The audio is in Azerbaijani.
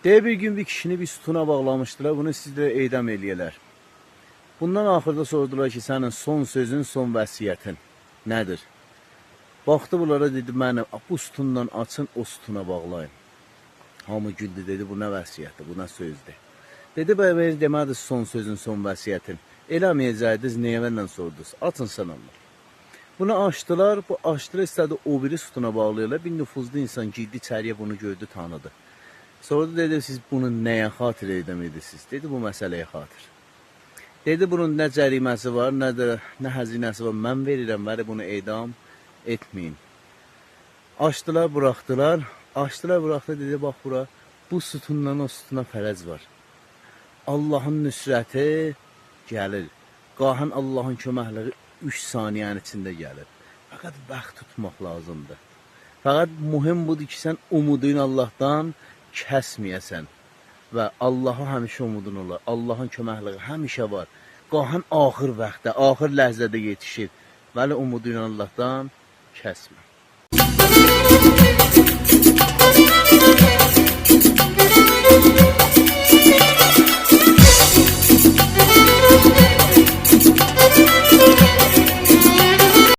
Deyir, bir gün bir kişini bir sütuna bağlamışdılar, bunu siz də edam eləyələr. Bundan axırda sordular ki, sənin son sözün, son vəsiyyətin nədir? Baxdı bunlara dedi, məni bu sütundan açın, o sütuna bağlayın. Hamı güldü, dedi, bu nə vəsiyyətdir, bu nə sözdür? Dedi, bəy, demədi son sözün, son vəsiyyətin. Eləməyəcəydiniz, niyə məndən sordunuz? Açın sən Allah. Bunu açdılar, bu açdılar, istədi o biri sütuna bağlayırlar. Bir nüfuzlu insan girdi içəriyə, bunu gördü, tanıdı. Sonra dedi, siz bunu nəyə xatir edam edirsiniz? Dedi, bu məsələyə xatir. Dedi, bunun nə cəriməsi var, nə də nə həzinəsi var. Mən verirəm, bəri bunu edam etməyin. Açdılar, buraxdılar. Açdılar, buraxdılar, dedi, bax bura, bu sütundan o sütuna fərəc var. Allahın nüsrəti gəlir. Qahan Allahın köməkliyi 3 saniyənin içində gəlir. Fəqət vaxt tutmaq lazımdır. Fəqət mühim budur ki, sən umudunu Allahdan kəsməyəsən və Allaha həmişə umudun olar. Allahın köməkliyi həmişə var. Qahan axır vaxtda, axır ləhzədə yetişir. Bəli, umudunu Allahdan kəsmə.